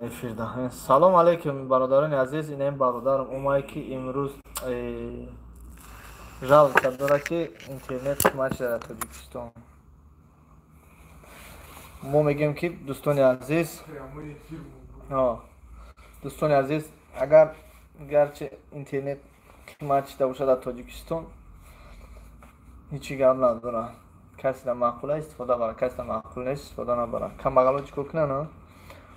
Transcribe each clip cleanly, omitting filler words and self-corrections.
Эфирда. Салом алейкум, бародарони азиз. Ин бародарам омае, ки имрӯз жалоба дорад, ки интернет қимат шуда дар Тоҷикистон. Мо мегӯем, ки дӯстони азиз, агар гарчи интернет қимат шуда бошад дар Тоҷикистон, ҳечи гап надорад. Касе маъқула, истифода барад, касе маъқул нест, истифода набарад. Камбағало чӣ кор кунанд?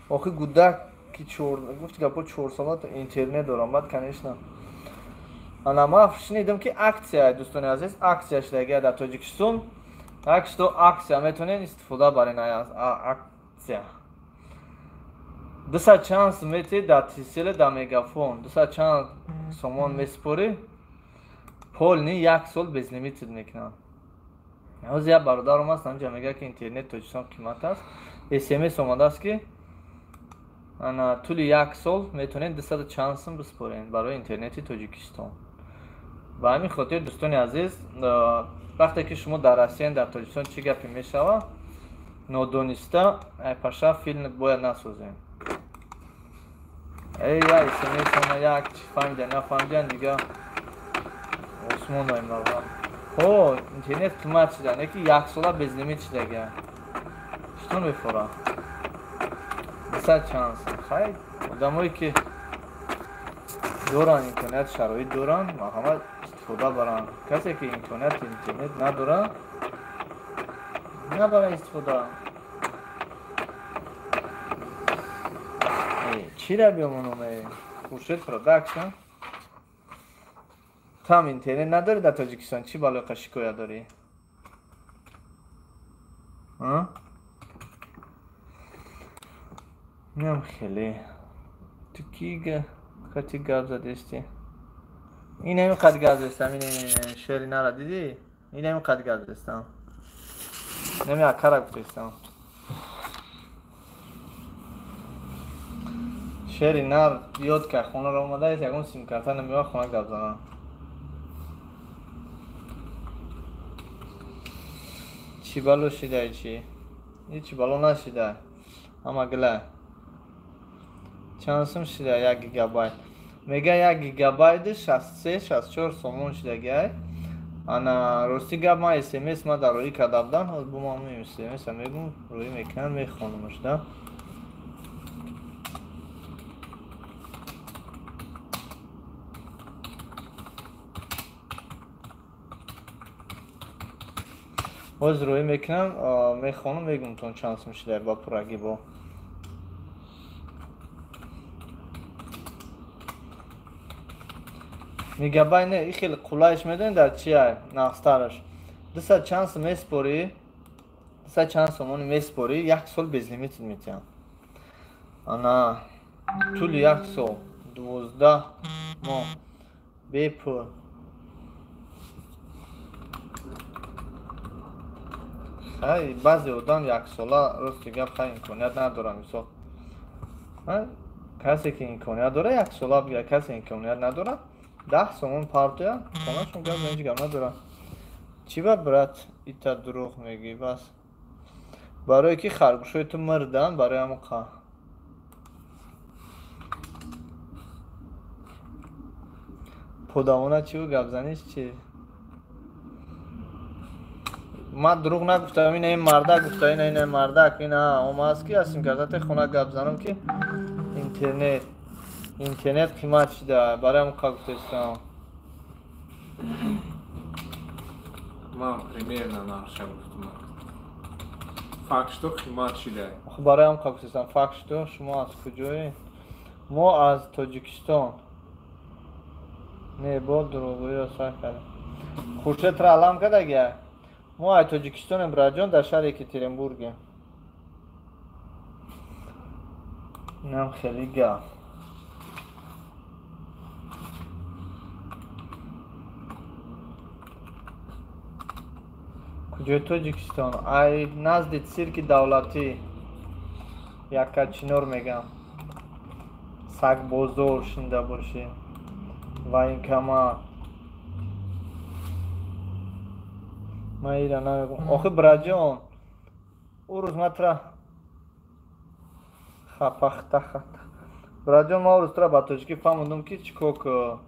Охи гудак ки гуфти гапо, 4 сола интернет дорам. Баъд, конечно, ана ман шунидам, ки акция, дӯстони азиз, акция шудагия дар Тоҷикистон. Так что акция метавонед истифода барен. Акция дусад чанд сум метиҳед дар Тиселе, дар Мегафон дусад чанд сомон месупорӣ, полный як сол безлимитед мекунанд. Ҳозир як бародарам аст анҷа, мегӯяд, ки интернет Тоҷикистон қимат аст. СМС омадааст, ки ана тӯли як сол метавонед дусаду чанд сум биспоред барои интернети Тоҷикистон. Ба ҳамин хотир, дӯстони азиз, вақте ки шумо дар Россия, дар Тоҷикистон чӣ гапе мешавад, нодониста паша филм бояд насозем. Эй, я СМС ама, як чи фаҳмида, нафаҳмидан, дига осмон даем. Ҳо, интернет қимат шуда, не ки яксола безлимит шудага. Читон мефора дусад чанд сум? Хай, одамое ки доранд имконият, шароит доранд, марҳамат, истифода баранд. Касе ки имконияти интернет надорад, набара истифода. Чира биёмонам? Хуршед Продакшн, там интернет надорӣ дар Тоҷикистон, чӣ балоқа шикоят дорӣ? Инам хеле ту ки қати гап задести? Инами қад гап застам, ин шери нара дидӣ? Инами қад гап застам, инами акара гуфтестам. Шери нар ёд ка хонаро омадааст, ягон симкарта намева, хона гап занам. Чӣ бало шидай? Чӣ? Ҳечи бало нашидай, ҳама гила. Чанд сум шида 1 гигабайт? Мега, 1 гигабайти 63, 64 сомон шидагиай. Ана рости гап, ман СМС ма дар рӯӣ карда будам. Ҳозир бо ман СМС мегум, рӯӣ мекунам, мехонамаш да. Ҳозир рӯӣ мекунам, мехонам, мегумтон чанд сум шида ба пуррагӣ. Бо мегабайт не, и хеле қулайш. Медонед, дар чия нағзтараш? Дусад чанд сум месупорӣ, дусад чанд сомони месупорӣ, як сол безлимит метиҳам. Ана тӯли як сол, 12 моҳ бепул. Хай, баъзе одам яксола, рости гап, хай, имконият надорам. Мисол, касе ки имконият дора, яксола бигирад, касе имконият надорад, 10 сомон партоя, хонашон гап, ҳеҷ гап надорад. Чӣ ба, брат, ита дурӯғ мегӯӣ? Бас барое ки харгӯшҳои ту мурданд, барои ҳамон қа подавона чӣ гапзаниш чи? Ман дурӯғ нагуфтам. Ина ин мардак гуфта, ина ина мардак ина омааст, ки аз симкартати хона гап занам, ки интернет қимат шуда, барои ҳамон қа гуфтестам. Ман примерно нарша гуфтам. Факт, что қимат шуда. Барои ҳам қа гуфтестам. Факт, что шумо аз куҷое? Мо аз Тоҷикистон. Не, бо дурӯғгӯиро сар кардем. Хуршед тра алам кардагия. Мо аз Тоҷикистонем, братҷон, дар шаҳри Екатеринбургем. Инам хеле гап. Куҷои Тоҷикистон? Ай назди цирки давлатӣ, Яккачинор мегам, Сагбозор шинда бошӣ, военкомат. Ман ира намегум. Охи, братҷон, ӯ рӯз ман тра Хапахта хата. Братҷон, ман рӯзтара ба тоҷикӣ фаҳмондум, ки чӣ кор ку.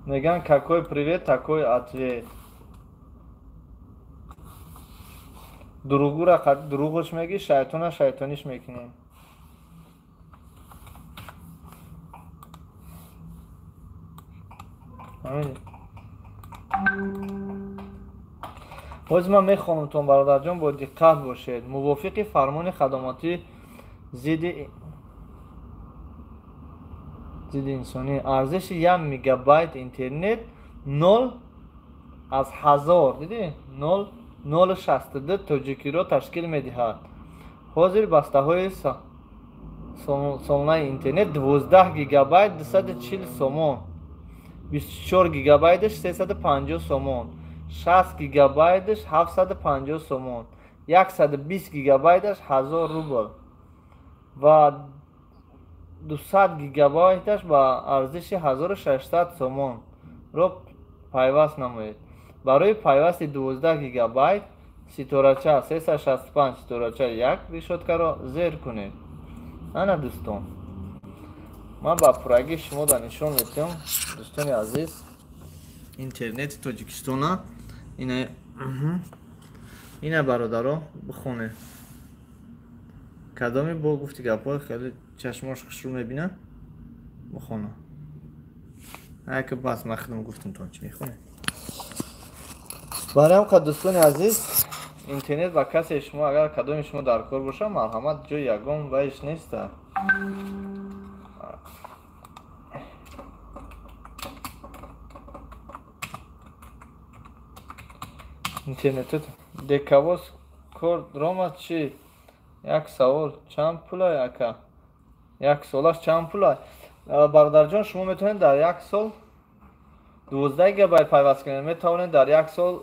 Меган какой привет, такой ответ. Дурӯғгӯра дурӯғаш мегӣ, шайтона шайтониш мекунӣ. Ҳозир ман мехонамтон, бародарҷон, бо диққат бошед. Мувофиқи фармони хадамоти зидди инсонӣ арзиши 1 мегабайт интернет 0 аз 1000, дидӣ? 0,062 тоҷикиро ташкил медиҳад. Ҳозир бастаҳои солонаи интернет 12 гигабайт 240 сомон, 24 гигабайташ 350 сомон, 60 гигабайташ 750 сомон, 120 гигабайташ 1000 рубл ва 200 гигабайташ ба арзиши 1600 сомон ро пайваст намоед. Барои пайвасти 12 гигабайт ситорача 365 ситорача 1 решоткаро зер кунед. Ана дӯстон, ман ба пуррагӣ шумо да нишон медиҳам, дӯстони азиз, интернети Тоҷикистона. Ина бародаро бихонед. Кадоми бо гуфти гапҳои хеле чашмош хушрӯ мебинад, бихона. Ака бас ман худам гуфтам тон чӣ мехонед. Барои ҳам дӯстони азиз, интернет ба касе шумо агар кадоми шумо дар кор боша, марҳамат, ҷои ягон вайш неста. Интернет декавоз кор ромад чӣ? Як савол, чанд пулай ака? Як солаш чанд пулай? Бародарҷон, шумо метавонед дар як сол 12 гигабайт пайваст кунед, метавонед дар як сол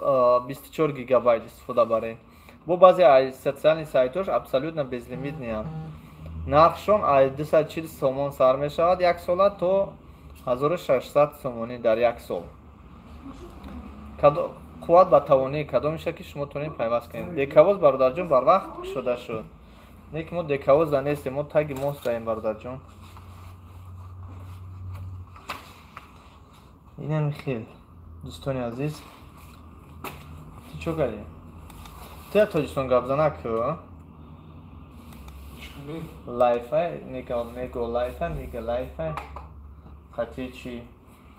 24 гигабайт истифода баред. Бо баъзе социальный сайтҳош абсолютно безлимитныянд. Нархшон аз 240 сомон сар мешавад як сола то 1600 сомонӣ дар як сол. Қувват ба тавонии кадомиша ки шумо тонед пайваст кунед. Декавоз бародарҷон барвақт кушода шуд. Не ки мо декавозда нестем, мо таги мостаем, бародарҷон. Инам хел, дӯстони азиз. Ту чо кардӣ? Ту я Тоҷикистон гап зана ку? Лайфай, мега мего лайфай, мега лайфай. Хати чи?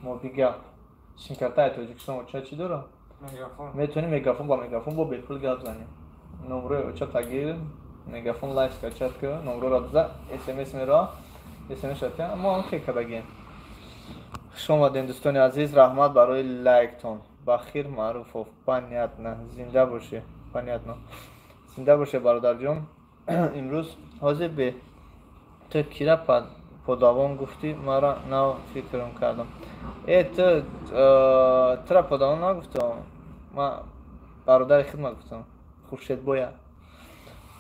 Мобига. Симкартаи Тоҷикистон оча чӣ дора? Метавонӣ мегафон ба мегафон бо бепул гап занӣ. Номрои оча тагир, мегафон лайф скачат ку, номроро биза, смс меро, смс шатя, мо ҳам хел кардагем. Хуш омадем, дӯстони азиз, раҳмат барои лайктон. Бахир Маъруфов, понятно, зинда бошӣ, понятно. Зинда бошӣ, бародарҷон. Имрӯз ҳозир бе ту кира подавон гуфтӣ, мара нав фикрам кардам. Ту тура подавон нагуфтам, ман бародари хидмат гуфтам, Хуршедбоя.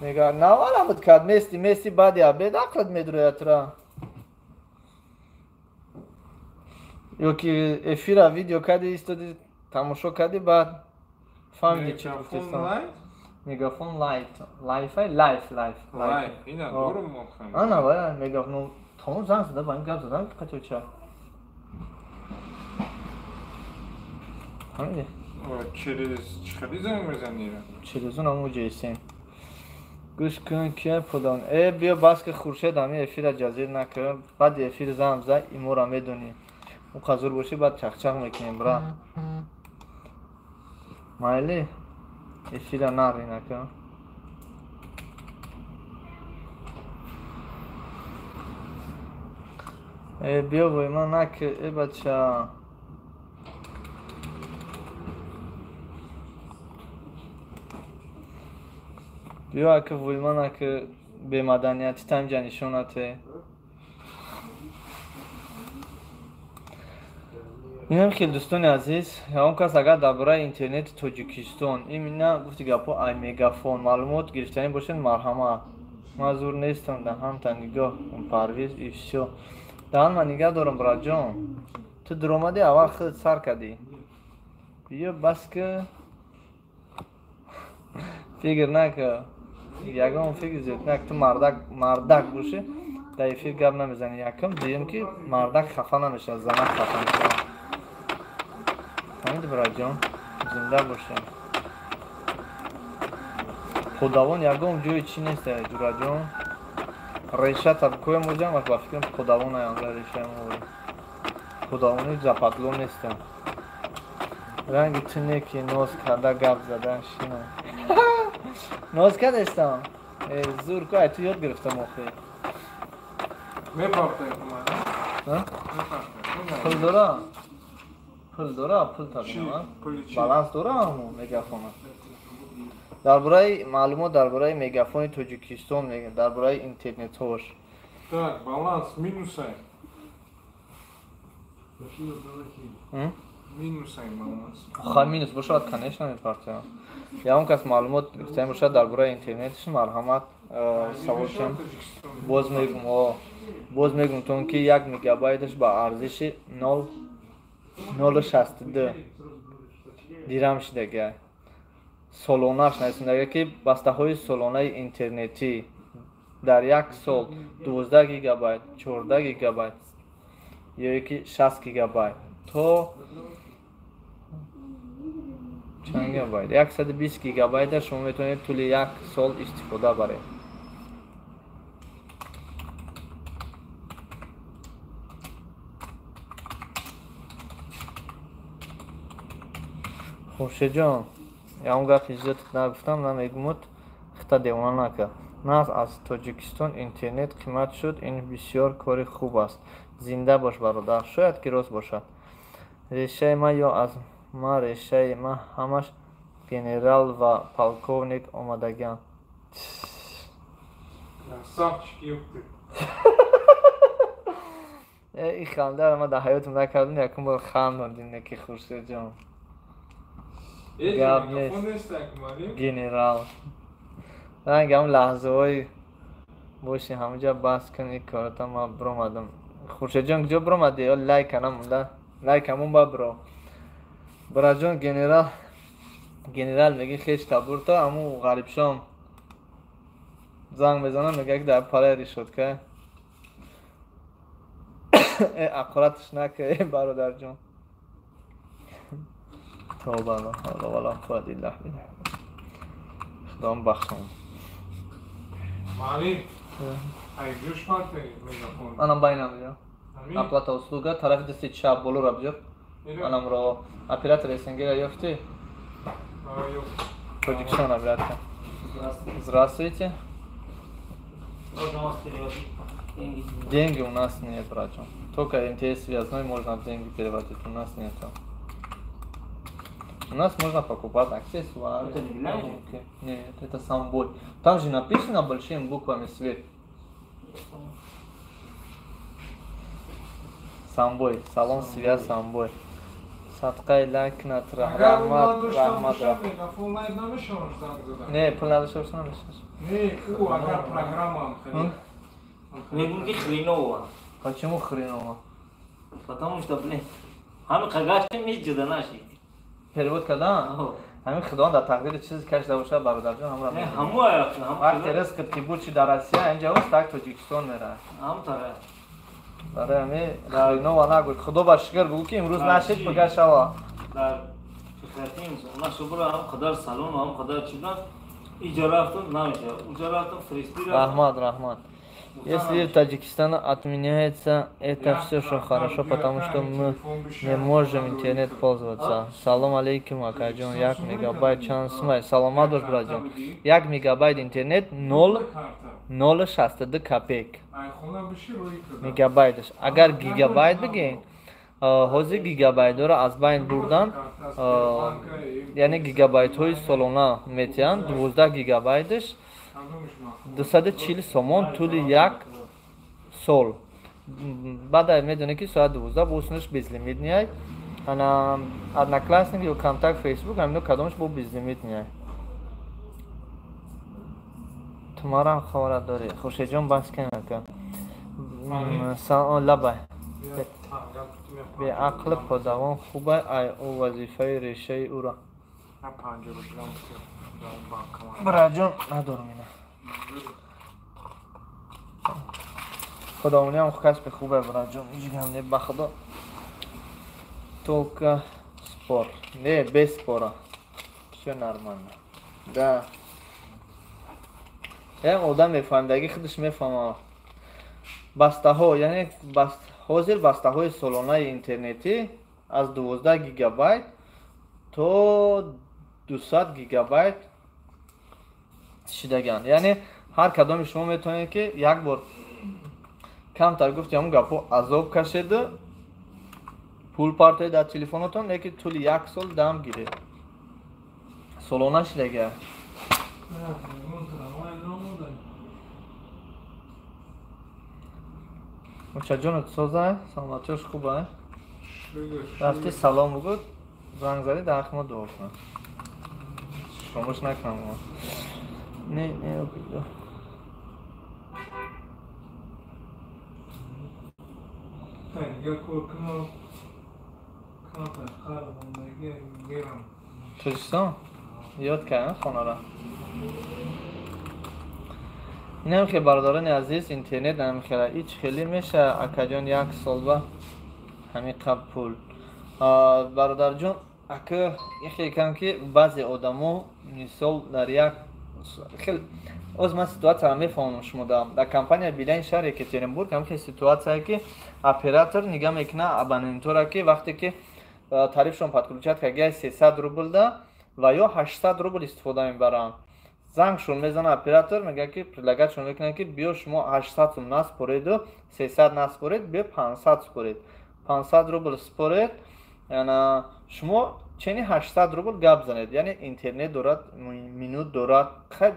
Мега навара буд кард, мести мести баъди обед ақлат медрояд тура. Ё ки эфира видео кардӣ, истоди тамошо кардӣ, баъд фаҳмидӣ чӣ гуфтестам. Мегафон лайт, лайфай, лайф, лайф, лайф. Ина дорум мохам. Ана вая мегафон тамом занг зада, ба ин гап задан қатъ ча. Фаҳмидӣ? Через чӣ занг мезанӣ? Через он ҳамон ҷейсен. Гӯш кун, кия подон. Биё бас ки Хуршед ҳамин эфира ҷазир накард. Баъди эфир занг зад, имора медонӣ. Ӯ қазур бошӣ, баъд чақчақ мекунем, бра. Майли? Эфира нари нака. Биё вой ман нак, бача. Биё ака вой ман ака бемаданияти тамҷа нишонате. Инам хел, дӯстони азиз, он кас агар дар бораи интернети Тоҷикистон, именно гуфти гапҳо ай мегафон маълумот гирифтанӣ бошед, марҳамат. Ман зур нестам, даҳанта нигоҳ кун, Парвиз и всё. Даҳан ман нигаҳ дорам, братҷон. Ту дуромадӣ, аввал худат сар кардӣ. Биё бас ки фикр накун. Ягон фикр зиёд не, ту мардак мардак бошӣ, дар эфир гап намезанӣ. Якум, дуюм ки мардак хафа намешавад, занак хафа мешавад. Фаҳмиди, бираҷон? Зинда бошем. Подавон ягон ҷои чӣ нест, ҷураҷон. Решата бикоям оҷам, ба фикрам подавон аянда решаи мо. Подавони западло нестам. Ранги ту не ки ноз карда гап зада шина. Ноз кардестам? Зур ку, ай ту ёд гирифтам охир. Мепартои кумана. Пул дора? Пул дора? Пул табинам. Баланс дора ҳамун мегафона. Дар бораи маълумот, дар бораи мегафони Тоҷикистон мегӯям, дар бораи интернетҳош. Так, баланс минусай. Минусай баланс. Ха, минус бошад, конечно, мепартоям. Ягон кас маълумот гирифтани бошад дар бораи интернетш, марҳамат, саволшон. Боз мегӯм, боз мегӯм тон ки 1 мегабайташ ба арзиши 0,62 дирам шидагиай. Солонаш нависондага ки бастаҳои солонаи интернетӣ дар як сол 12 гигабайт, 14 гигабайт ё ки 60 гигабайт то чанд гигабайт, 120 гигабайта шумо метавонед тӯли як сол истифода баред. Хуршедҷон, ягон гапи зиёд нагуфтам, намегумуд, хита девона накард. Нас аз Тоҷикистон интернет қимат шуд, ин бисёр кори хуб аст. Зинда бош, бародар. Шояд ки рост бошад. Решаи ма ё аз ма решаи ма ҳамаш генерал ва полковник омадагианд. Красавчик, ёпты. Ин хандаро ман дар ҳаётам накардам, якум бор хандондим неки, Хуршедҷон. Гап нест. Генерал. Ранг ҳам лаҳзаҳои боши ҳамаҷа баҳс кун ин кората ман биромадам. Хуршедҷон, куҷо биромадӣ? Ё лайка намонда? Лайка мон ба биро. Бираҷон, генерал генерал меги хеш табурта, аму ғарибшон занг мезанам, мега ки дар палаи решётка. Э, аққураташ нака, э, бародарҷон. Тавба, ла ҳавла ва ла қуввата илла биллаҳ. Худованд бахшон. Маълим, ай гӯш партои мегафон. Анам байнам биё. Оплата услуга тарафи дасти чап болоро биё. Анамро оператор СНГ ёфтӣ? Тоҷикистон оператор. Здравствуйте. Можно у вас переводить деньги? Деньги у нас нет, братан. Только МТС связной можно деньги переводить, у нас нет. У нас можно покупать аксессуары. Это не Билайн? Нет, это Самбой. Там же написано большими буквами свет. Самбой, салон связь Самбой. Садқаи лайк кунад, раҳмат, раҳмат. Мегафон лайк намешавад занг задан. Не, пул надошта боша намешавад. Не, ӯ агар программа хеле. Мегӯм ки хреново. Почему хреново? Потому что, блин, ҳами қагаштем ҳеҷ ҷуда нашид. Перевод кардан? Ҳамин худованд дар тақдири чизе кашида бошад, бародарҷон, ҳамро вақте ризқит ки буд, чи дар Россия инҷа ост, так Тоҷикистон меравад. Ҳам тара. Барои ҳамин хреново нагӯй. Худо ба шукр бигӯ ки имрӯз нашид, пага шава. Дар фикратин нашубра ҳам қадар салон, ҳам қадар чиза иҷа рафтам намешавад. Уҷа рафтам фристи рафтам. Раҳмат, раҳмат. Если в Таджикистане отменяется это все, что хорошо, потому что мы не можем интернет пользоваться. Салом алейкум, акаҷон, 1 мегабайт чанд сумай? Саломат бош, браҷон. 1 мегабайт интернет 0,062 копеек. Мегабайташ. Агар гигабайт бигем, ҳозир гигабайтҳоро аз байн бурдан, яъне гигабайтҳои солона метиҳанд, 12 гигабайташ 240 сомон тӯли як сол. Баъд медонед ки соат 12 бо безлимит ниай. Ана Одноклассник ё Контакт, Фейсбук, ҳамино кадомаш бо безлимит ниай. Ту марам хабара дорӣ. Хуршедҷон, бас кун ака. Лабай. Беақли подавон хубай, ай ӯ вазифаи решаи ӯро. Бираҷон, надорам ина. Худовониам касби хубе, браҷон, ҳеҷ гап не, ба худо. Только спор. Не, без спора. Всё нормально. Да. Як одам мефаҳмидаги худаш мефаҳмад. Бастаҳо, яъне ҳозир бастаҳои солонаи интернетӣ аз 12 гигабайт то 200 гигабайт шидаганд. Яъне ҳар кадоми шумо метавонед, ки як бор камтар гуфти ҳамун гапҳо азоб кашеду пул партоед дар телефонотон, лекин тӯли як сол дам гиред. Солона шидага. Мучаҷонат соза, саломатиёш хуба? Рафти салом бугӯ, занг задӣ, дар ҳаққи мо дуо кун. Фаромӯш накунам. Не, не, Тоҷикистон ёд кардам хонара. Инам хел, бародарони азиз, интернет ам хела ич хеле меша, акаҷон, як сол ба ҳамин қаб пул. Бародарҷон, ака, ихе кам ки баъзе одамо мисол дар як хел оз ман ситуатсияро мефаҳмам. Шумо дар компания Билайн шаҳри Екатеринбург ҳам хел ситуатсия, ки оператор нигаҳ мекунад абонентора, ки вақте ки тарифшон подключать карда 300 рубл да ва ё 800 рубл истифода мебаранд, зангшон мезана оператор, мегӯяд ки предлагатшон мекунад, ки биё, шумо 800 сум наспореду 300 наспоред, биё 500 според, 500 рубл според, шумо чени 800 рубл гап занед, яъне интернет дорад, минут дорад. Хай,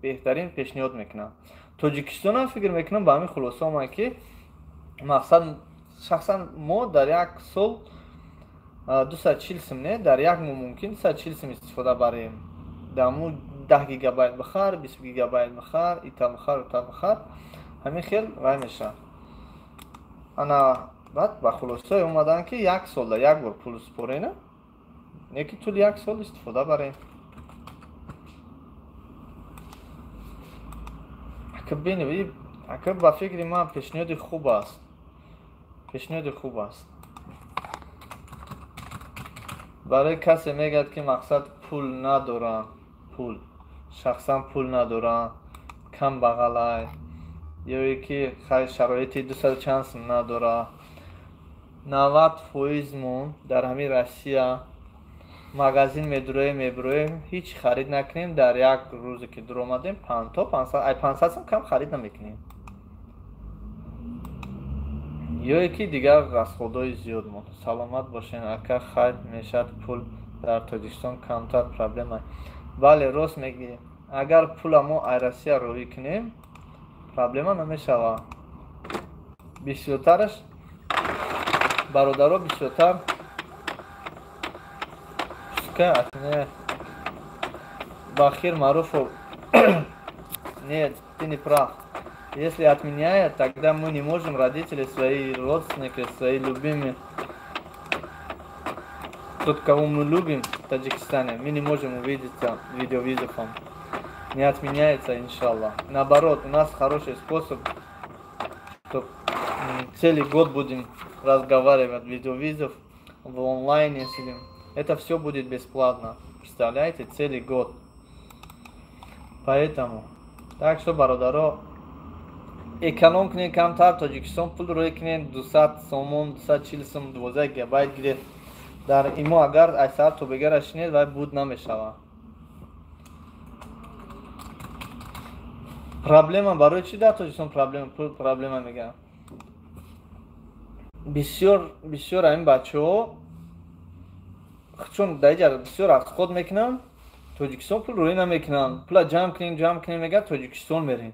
беҳтарин пешниҳод мекунам. Тоҷикистонам фикр мекунам ба ҳамин хулоса омад, ки мақсад шахсан мо дар як сол 240 сум, не, дар як моҳ мумкин 240 сум истифода барем. Даму 10 гигабайт бихар, 20 гигабайт бихар, ита бихар, ута бихар, ҳамин хел вай мешавад. Ана баъд ба хулосае омаданд, ки як солда як бор пул спорена, не ки тӯли як сол истифода барем. Ака, бинед, ака, ба фикри ман пешниҳоди хуб аст, пешниҳоди хуб аст барои касе мегӯяд, ки мақсад пул надорам, пул шахсан пул надорам, кам бағалай ё ки хай шароити дусаду чанд сум надора. 90 фоизмон дар ҳамин Россия магазин медуроем, мебуроем, ҳеҷ харид накунем, дар як рӯзе ки дуромадем, то ай 500 сум кам харид намекунем ё ки дигар расходҳои зиёд мон. Саломат бошен, ака. Хайр мешавад, пул дар Тоҷикистон камтар проблема. Бале, рост мегӯӣ, агар пула мо ай Россия роҳӣ кунем, проблема намешавад. Бисёртараш, бародаро, бисёртар пускай отменяет. Бахир Маруфов, нет, ты не прав. Если отменяет, тогда мы не можем родители свои, родственники свои, любимые, тот, кого мы любим в Таджикистане, мы не можем увидеться видеовызовом. Не отменяется, иншаллах. Наоборот, у нас хороший способ, что целый год будем разговаривать видеовызов в онлайне сидим. Это все будет бесплатно. Представляете, целый год. Поэтому, так что, бародаро, эконом кунед камтар, Тоҷикистон пул рӯй кунед, 200 сомон, 240 сум, 12 гигабайт гиред. Дар имо агар аз саҳар то бегара шинед, вай буд намешавад. Проблема барои чӣ дар Тоҷикистон проблема, пул проблема мегӯям? Бисёр бисёр ҳамин бачаҳо чун дар иҷа бисёр расход мекунанд, Тоҷикистон пул рӯй намекунанд. Пула ҷамъ кунем, ҷамъ кунем, мегӯяд, Тоҷикистон мерем.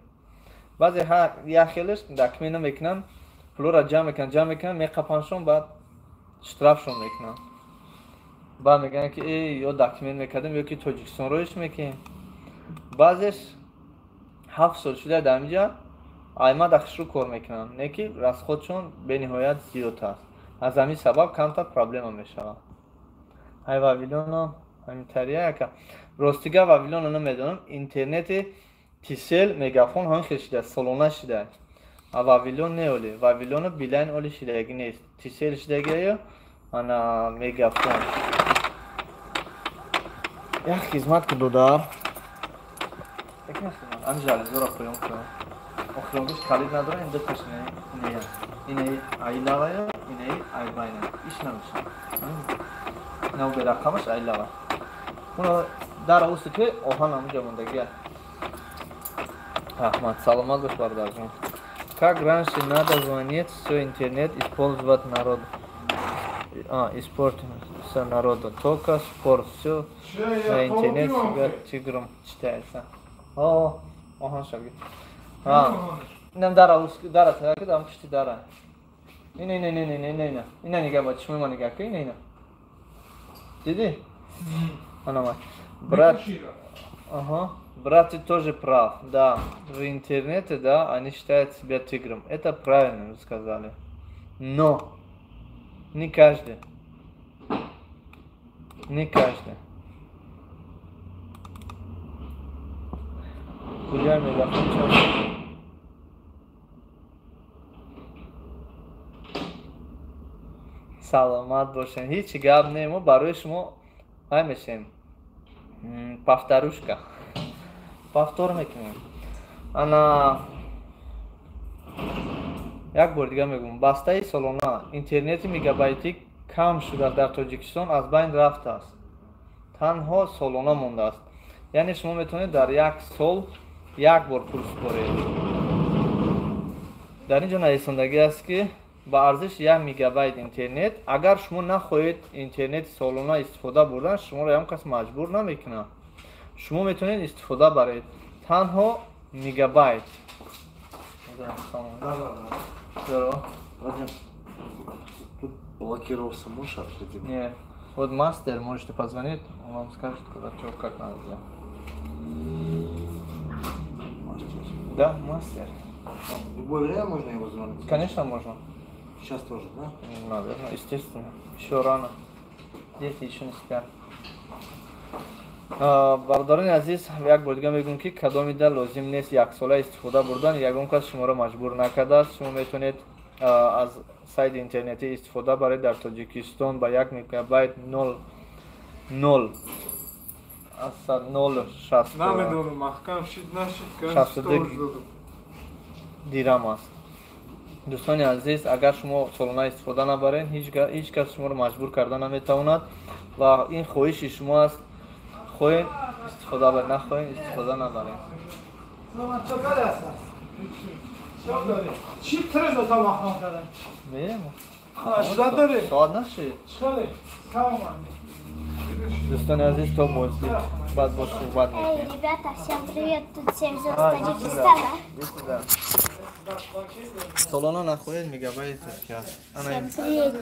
Баъзе як хелеш документ намекунанд, пулоро ҷамъ мекунанд, ҷамъ мекунанд, меқапаншон, баъд штрафшон мекунанд. Баъд мегӯянд, ки э, ё документ мекардем, ё ки Тоҷикистон роиш мекунем. Баъзеш 7 сол шуда дар инҷа аймада хушрӯ кор мекунанд, не ки расходшон бениҳоят зиёд аст. Аз ҳамин сабаб камтар проблема мешавад. Ай Вавилоно ҳаминтария, яка ростига Вавилоно намедонам, интернети. Тисел, Мегафон ҳамин хел шида, солона шида. А Вавилон не оли. Вавилону Билайн оли шидаги нест. Тисел шидагию, ана Мегафон. Як хизмат ки додар. Ан жалезора поён кун. Охиронгиш калид надора, ин дуташ не. Не. Ине айлавая, ине айбайна. Иш намеша. Инав берақамаш айлава. Уна дар уси ки оҳан ҳамуҷа мондагия. Раҳмат, саломат бош, бародарҷон. Как раньше надо звонить, все интернет использовать народ. А, испортится народу. Только спорт, все на интернет себя тигром читается. О, оҳан шаги. А, инам дара ус дара тара ки дам пушти дара. Ина ина ина ина ина ина. Ина нига ба чишми ма нига ки ина ина. Диди? Ана ма. Брат, ага. Брат, ты тоже прав. Да, в интернете, да, они считают себя тигром. Это правильно вы сказали. Но не каждый. Не каждый. Куҷа мегафон ча? Саломат бошен. Ҳеҷ гап не, мо барои шумо ай мешем. Повторушка. Повтор мекунем. Ана як бор дига мегӯм, бастаи солона интернети мегабайтӣ кам шуда дар Тоҷикистон аз байн рафтааст. Танҳо солона мондааст. Яъне шумо метавонед дар як сол як бор пул супоред. Дар ин ҷо нависондагӣ аст, ки ба арзиши 1 мегабайт интернет, агар шумо нахоҳед интернети солона истифода бурдан, шуморо ягон кас маҷбур намекунад. Шумо метавонед истифода баред танҳо мегабайт. Здорово. Тут блокировался, можешь открыть? Не. Вот мастер, можете позвонить, он вам скажет, куда, что, как надо сделать. Мастер. Да, мастер. В любое время можно его звонить? Конечно, можно. Сейчас тоже, да? Наверное, естественно. Еще рано. Дети еще не спят. Бародарони азиз, як бор дига мегӯм, ки кадомида лозим нест яксола истифода бурдан, ягон кас шуморо маҷбур накардааст. Шумо метавонед аз сайти интернетӣ истифода баред. Дар Тоҷикистон ба 1 мегабайт нол нол нол шаст Намедонам, маҳкам шид, нашид, 62 дирам аст. Дӯстони азиз, агар шумо солона истифода набаред, ҳеҷ кас шуморо маҷбур карда наметавонад ва ин хоҳиши шумо аст. Хоҳем истифода баред, нахоҳем истифода набаред. Чӣ трезо та маҳкам кардан? Мерем. Дорӣ? Соат нашид. Дӯстони азиз, то боздид баъд боз суҳбат Эй, мекунем. Ребята, всем привет! Тут 7 звезд А, иди Таджикистана. Иди сюда. Солона нахоҳед, мегабайт сейчас. Всем привет!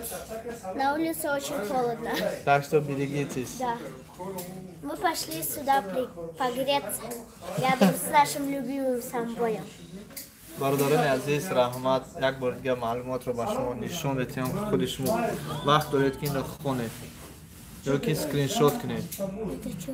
На улице очень холодно. Так что берегитесь. Да. Мы пошли сюда погреться рядом с нашим любимым самбоем. Бародарони азиз, раҳмат. Як бор дига маълумотро ба шумо нишон медиҳам, ки худи шумо вақт доред, ки инро хонед ё ки скриншот кунед. Это что?